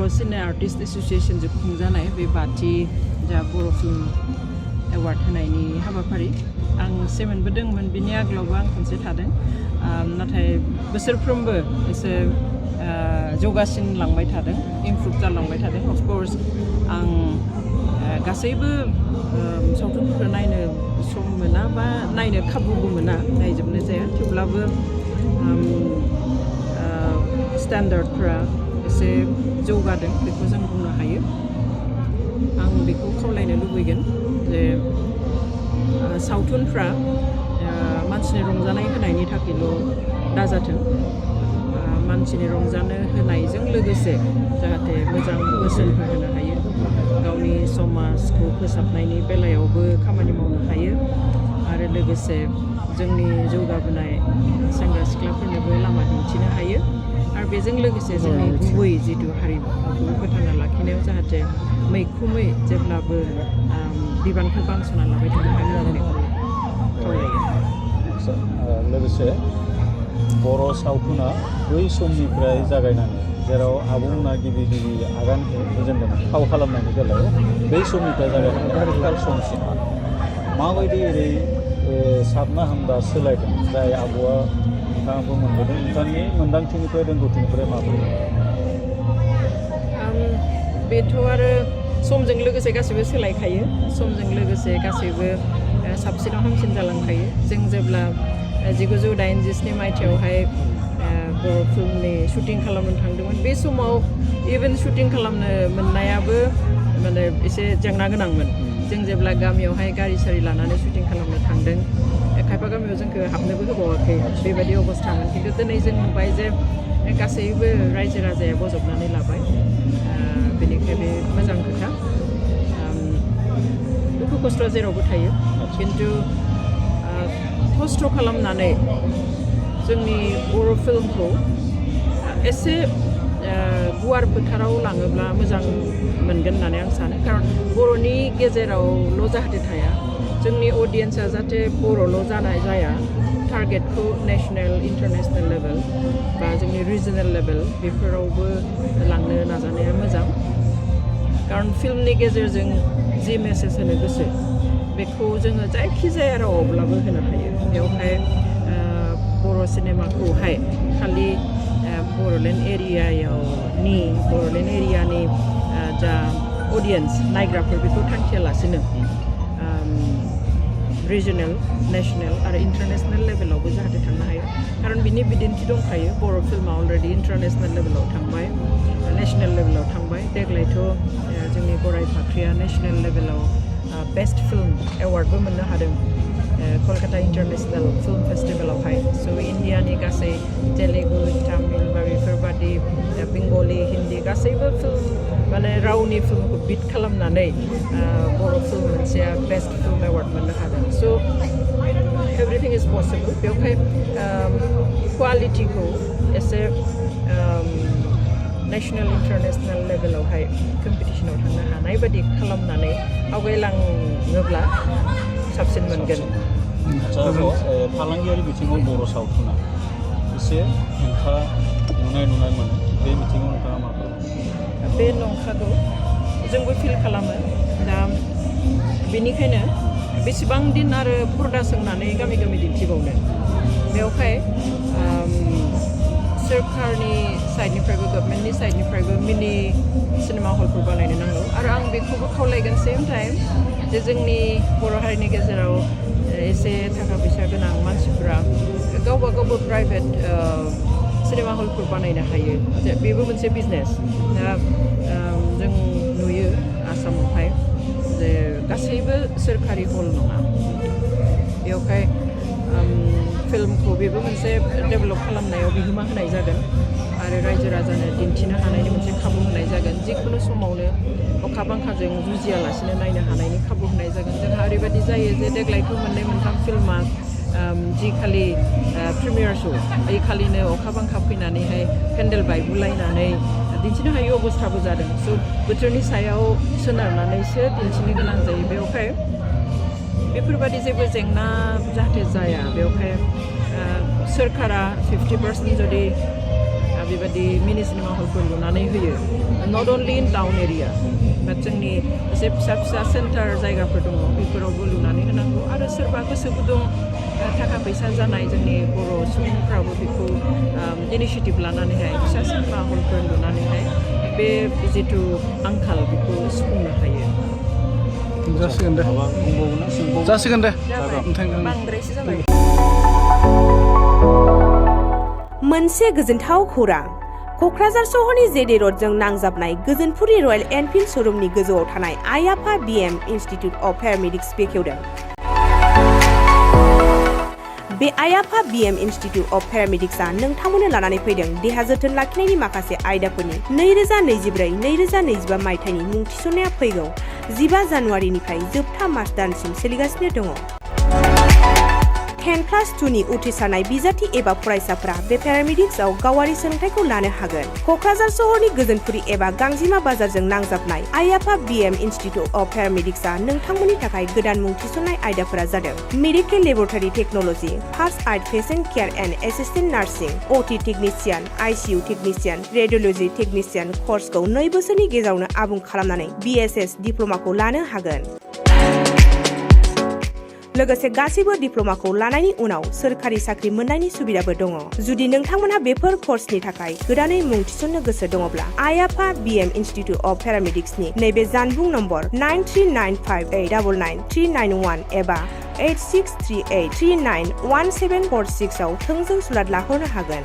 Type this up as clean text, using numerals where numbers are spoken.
बर' सिने artist एसोसिएशनजों खुंजानाय बे बाथि जा बर' फिल्म एवार्ड होनायनि हाबाफारि आं से मोनबोदोंमोन बिनि आगोलावबो आं खनसे थादों नाथाय बोसोरफ्रोमबो एसे जौगासिन लांबाय थादों इमप्रुभ जालांबाय थादों अफकर्स आं गासैबो सावथुनफोरखौ नायनो सम मोना बा नायनो खाबुबो मोना नायजोबनाय जाया थेवब्लाबो स्टेन्डार्डफ्रा एसे जौगादों बेखौ जों बुंनो हायो आं बेखौ खावलायनो लुबैगोन जे सावथुनफ्रा मानसिनि रंजानाय होनायनि थाखायल' दाजाथों मानसिनि रंजानो होनायजों लोगोसे जाहाथे मोजां बोसोनफोर होनो हायो गावनि समाजखौ फोसाबनायनि बेलायावबो खामानि मावनो हायो आरो लोगोसे जोंनि जौगाबोनाय सेंग्रा सिख्लाफोरनोबो लामा दिन्थिनो हायो आरो बेजों लोगोसे जोंनि गुबै जिथु हारिमुखौ फोथांना लाखिनायाव जाहाथे मैखोमै जेब्लाबो बिबानखौ बांस'ना लाबाय थानो हायो आरो बेखौ खावलायो लोगोसे बर' सावथुना बै समनिफ्राय जागायनानै जेराव आबुंना गिबि आगान होजेनदोंमोन फाव खालामनायनि बेलायाव बै समनिफ्राय जागायनानै आथिखाल समसिम माबायदि ओरै साबना हामदा सोलायदों जाय आब'आ नोंथाङाबो मोनबोदों नोंथांनि मोन्दांथिनिफ्राय रोंगौथिनिफ्राय माबोरै बेथ' आरो समजों लोगोसे गासैबो सोलायखायो समजों लोगोसे गासैबो साबसिनाव हामसिन जालांखायो जों जेब्ला 1987 मायथाइयावहाय बर' फिल्मनि शुटिं खालामनो थांदोंमोन बे समाव इभेन शुटिं खालामनो मोननायाबो माने एसे जेंना गोनांमोन जों जेब्ला गामियावहाय गारि सारि लानानै शुटिं खालामनो थांदों खायफा गामियाव जोंखौ हाबनोबो होबावाखै बेबायदि अबस्थामोन खिन्थु दिनै जों नुबाय जे गासैबो रायजो राजाया बजबनानै लाबाय बेनिखाय बे मोजां खोथा दुखु खस्थ'आ जेरावबो थायो खिन्थु खस्थ' खालामनानै जोंनि बर' फिल्मखौ एसे गुवार फोथाराव लाङोब्ला मोजां मोनगोन होननानै आं सानो खारन बर'नि गेजेरावल' जाहाथे थाया जोंनि अडियेन्सआ जाहाथे बर'ल' जानाय जाया टारगेटखौ नेसनेल इन्टारनेसनेल लेभेल बा जोंनि रिजनेल लेभेल बेफोरावबो लांनो नाजानाया मोजां खारन फिल्मनि गेजेरजों जि मेसेज होनो गोसो बेखौ जोङो जायखिजाया रावावब्लाबो होनो हायो बेवहाय बर' सिनेमाखौहाय खालि बर'लेण्ड एरियानि जा अडियेन्स नायग्राफोर बेखौ थांखियालासिनो रिजनेल नेसनेल आरो इन्टारनेसनेल लेभेलावबो जाहाथे थांनो हायो खारन बिनि बिदिन्थि दंखायो बर' फिल्मा अलरेडि इन्टारनेसनेल लेभेलाव थांबाय नेसनेल लेभेलाव थांबाय देग्लायथ' जोंनि गराय फाख्रिया नेसनेल लेभेलाव बेस्ट फिल्म एवार्डबो मोननो हादों कलकाता इन्टारनेसनेल फिल्म फेस्टिभेलावहाय स' इन्डियानि गासै तेलेगु तामिल बा बेफोरबादि बेंगलि हिन्दी गासैबो फिल्म माने रावनि फिल्मखौ बिट खालामनानै बर' फिल्म मोनसेया बेस्ट फिल्म एवार्ड मोननो हादों स' एभरिथिं इज पसिबल बेवहाय क्वालिटिखौ एसे नेसनेल इन्टारनेसनेल लेभेलावहाय कम्पिटिसनाव थांनो हानाय बादि खालामनानै आवगायलाङोब्ला साबसिन मोनगोन फालांगियारि बिथिङाव बर' सावथुना एसे हेंथा नुनाय मोनो बे बिथिङाव नोंथाङा मा खालामो बे नंखागौ जोंबो फिल खालामो दा बेनिखायनो बेसेबां दिन आरो पर्दा सोंनानै गामि गामि दिन्थिबावनो बेवहाय सोरखारनि साइडनिफ्रायबो गभर्नमेन्टनि साइडनिफ्रायबो मिनि सिनेमा हलफोर बानायनो नांगौ आरो आं बेखौबो खावलायगोन सेम टाइम जे जोंनि बर' हारिनि गेजेराव एसे थाखा फैसा गोनां मानसिफोरा गावबा गावबो प्राइभेट सिनेमा हलफोर बानायनो हायो जे बेबो मोनसे बिजनेस दा जों नुयो आसामावहाय जे गासैबो सोरखारि हल नङा बेवहाय फिल्मखौ बेबो मोनसे डेभेलप खालामनायाव बिहोमा होनाय जागोन आरो रायजो राजानो दिन्थिनो हानायनि मोनसे खाबु होनाय जागोन जिखुनु समावनो अखा बांखाजों जुजियालासिनो नायनो हानायनि खाबु होनाय जागोन जोंहा ओरैबायदि जायो जे देग्लायथ' मोननै मोनथाम फिल्मा जि खालि प्रिमियार श' ओइ खालिनो अखा बांखा फैनानैहाय पेन्डेल बायगुलायनानै दिन्थिनो हायै अबस्थाबो जादों स' बोथोरनि सायाव सोनारनानैसो दिन्थिनो गोनां जायो बेवहाय बेफोरबायदि जेबो जेंना जाहाथे जाया बेवहाय सोरखारा 50% जुदि बेबायदि मिनि सिनेमा हलफोर लुनानै होयो not only in town area बाट जोंनि एसे फिसा फिसा सेन्टार जायगाफोर दङ बेफोरावबो लुनानै होनांगौ आरो सोरबा गोसो गुदुं थाखा फैसा जानाय जोंनि बर' सुबुंफ्राबो बेखौ इनिसियेटिभ लानानैहाय फिसा सिनेमा हलफोर लुनानैहाय बे जिथु आंखाल बेखौ सुफुंनो हायो जासिगोन दे जासिगोन दे बांद्रायसो जाबाय मोनसे गोजोनथाव खौरां क'क्राझार सहरनि जेडे रडजों नांजाबनाय गोजोनपुरि रयेल एनफिल्ड श'रुमनि गोजौआव थानाय आइ आफा BM इन्स्टिटिउट अफ पेरामेडिक्स बेखेवदों बे आइ आफा BM इन्स्टिटिउट अफ पेरामेडिक्सआ नोंथांमोननो लानानै फैदों देहा जोथोन लाखिनायनि माखासे आयदाफोरनि 2024-2025 मायथाइनि मुं थिसननाया फैगौ 15 जानुवारिनिफ्राय जोबथा मार्च दानसिम सोलिगासिनो दङ 10+2नि उथ्रिसारनाय बिजाथि एबा फरायसाफोरा बे पेरामेडिक्सआव गावारि सोलोंथाइखौ लानो हागोन क'क्राझार सहरनि गोजोनपुरि एबा गांजिमा बाजारजों नांजाबनाय आइ आफा BM इन्स्टिटिउट अफ पेरामेडिक्सआ नोंथांमोननि थाखाय गोदान मुं थिसननाय आयदाफोरा जादों medical laboratory technology first aid patient care and assistant nursing OT technician ICU technician radiology technician कर्सखौ 2 बोसोरनि गेजेरावनो आबुं खालामनानै BSS डिप्ल'माखौ लानो हागोन लोगोसे गासैबो डिप्ल'माखौ लानायनि उनाव सोरखारि साख्रि मोननायनि सुबिदाबो दङ जुदि नोंथांमोनहा बेफोर कर्सनि थाखाय गोदानै मुं थिसननो गोसो दङब्ला आइ आफा BM इन्स्टिटिउट अफ पेरामेडिक्सनि नैबे जानबुं नम्बर 9395899391 एबा 8638391746 आव थोंजों सुलाद लाहरनो हागोन